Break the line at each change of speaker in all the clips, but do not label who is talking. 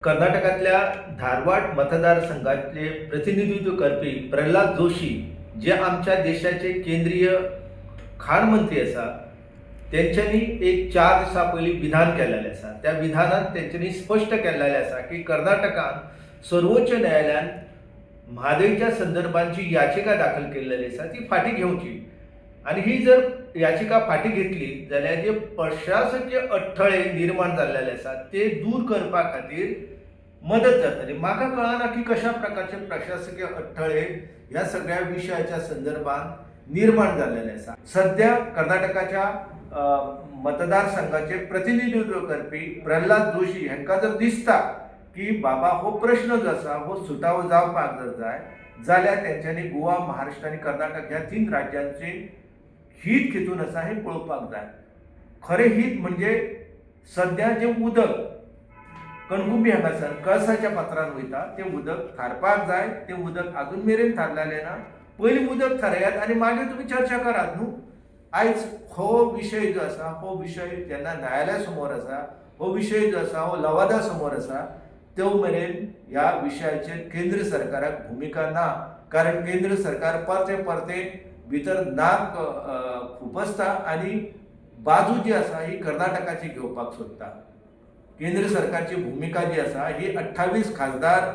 कर्नाटकांतल्या धारवाड मतदारसंघातले प्रतिनिधित्व करपी प्रल्हाद जोशी जे आमच्या देशाचे केंद्रीय खाण मंत्री आसा, तेंच्यांनी एक 4 दिसां पयलीं विधान केल्लें आसा. त्या विधानान तेंच्यांनी स्पश्ट केल्लें आसा की कर्नाटकान सर्वोच्च न्यायालयान म्हादयच्या संदर्भात जी याचिका दाखल केल्लेली आसा ती फाटीं घेवची आनी ही जर याचिका फाटीं घेतली जाल्यार जे प्रशासकीय अडथळे निर्माण जाल्लेले आसा ते दूर करपा खातीर मदत जातली. म्हाका कळना की कशा प्रकारचे प्रशासकीय अडथळे ह्या सगळ्या विशयाच्या संदर्भात निर्माण जाल्लेले आसा. सद्या कर्नाटकाच्या मतदारसंघाचे प्रतिनिधित्व करपी प्रल्हाद जोशी हांकां जर दिसता की बाबा हो प्रश्न जो आसा हो सुटावो जावपाक जर जाय जाल्यार तेंच्यांनी गोवा, महाराष्ट्र आनी कर्नाटक ह्या 3 राज्यांचे हित कितून आसा हें पळोवपाक जाय. खरें हित म्हणजे सद्या जें उदक कणकुंबी हांगासर कळसाच्या पात्रान वयता तें उदक थारपाक जाय. तें उदक आजून मेरेन थारलेलें ना. पयलीं उदक थारयात आनी मागीर तुमी चर्चा करात न्हू. आयज हो विशय जो आसा हो विशय जेन्ना न्यायालया समोर आसा, हो विशय जो आसा हो लवादा समोर आसा, त्यो मेरेन ह्या विशयाचेर केंद्र सरकाराक भुमिका ना. कारण केंद्र सरकार परते परते भितर नाक खुपसता आनी बाजू जी आसा ही कर्नाटकाची घेवपाक सोदता. केंद्र सरकारची भुमिका जी आसा ही 28 खासदार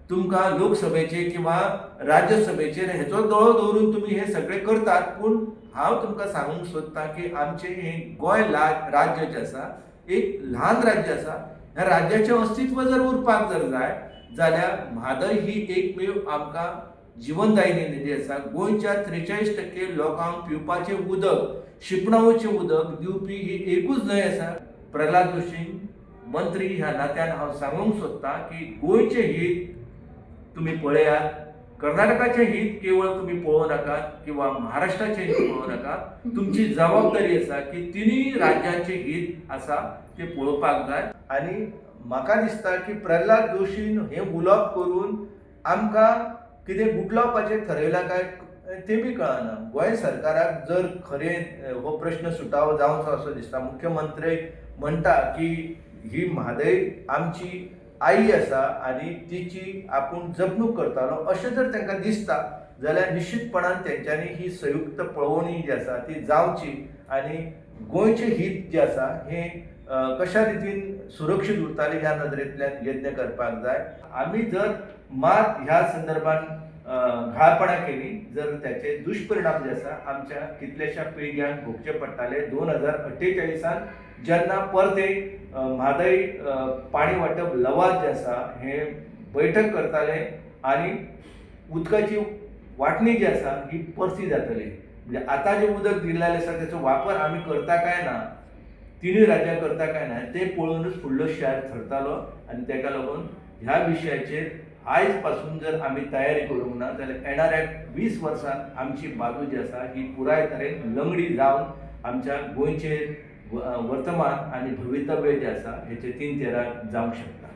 तुमकां लोकसभेचे किंवा राज्यसभेचेर हेचो दोळो दवरून तुमी हे सगळे करतात. पूण हांव तुमकां सांगूंक सोदतां की आमचें हें गोंय राज्य जें आसा एक ल्हान राज्य आसा. ह्या राज्याचें अस्तित्व जर उरपाक जर जाय जाल्यार म्हादय ही एकमेव आमकां जिवनदायिनी नदी आसा. गोंयच्या 43% लोकांक पिवपाचें उदक, शिंपणावळीचें उदक दिवपी ही एकूच न्हंय आसा. प्रल्हाद जोशी मंत्री ह्या नात्यान हांव सांगूंक सोदतां की गोंयचें हित तुमी पळयात, कर्नाटकाचें हित केवळ तुमी पळोवं नाकात किंवा महाराष्ट्राचें हित पळोवं नाकात. तुमची जबाबदारी आसा की तिनूय राज्यांचें हित आसा तें पळोवपाक जाय. आनी म्हाका दिसता की प्रल्हाद जोशीन हें उलोवप करून आमकां कितें गुटलावपाचें थरयलां काय तें बी कळना. गोंय सरकाराक जर खरें हो प्रश्न सुटावो जावचो असो दिसता, मुख्यमंत्री म्हणटा की ही म्हादय आमची आई आसा आनी तिची आपूण जपणूक करतालो अशें जर तांकां दिसता जाल्यार निश्चितपणान तेंच्यांनी ही संयुक्त पळोवणी जी आसा ती जावची आनी गोंयचें हित जें आसा हें कशा रितीन सुरक्षीत उरतालें ह्या नदरेंतल्यान यत्न करपाक जाय. आमी जर मात ह्या संदर्भात घाळपणां केली जर त्याचे दुष्परिणाम जे आसा आमच्या कितल्याश्या पिळग्यांक भोगचे पडटाले. 2048 जेन्ना परते म्हादय पाणी वांटप लवाद जे आसा हे बैठक करताले आनी उदकाची वांटणी जी आसा ही परती जातली. म्हणजे आतां जें उदक दिल्लें आसा तेचो वापर आमी करता काय ना, तिनूय राज्यां करता काय ना तें पळोवनूच फुडलो शार थरतालो. आनी तेका लागून ह्या विशयाचेर आयज पासून जर आमी तयारी करूंक ना जाल्यार येणाऱ्या 20 वर्सांत आमची बाजू जी आसा ही पुराय तरेन लंगडी जावन आमच्या गोंयचेर वर्तमान आनी भवितव्य जें आसा हेचे 3 तेरा जावंक शकता.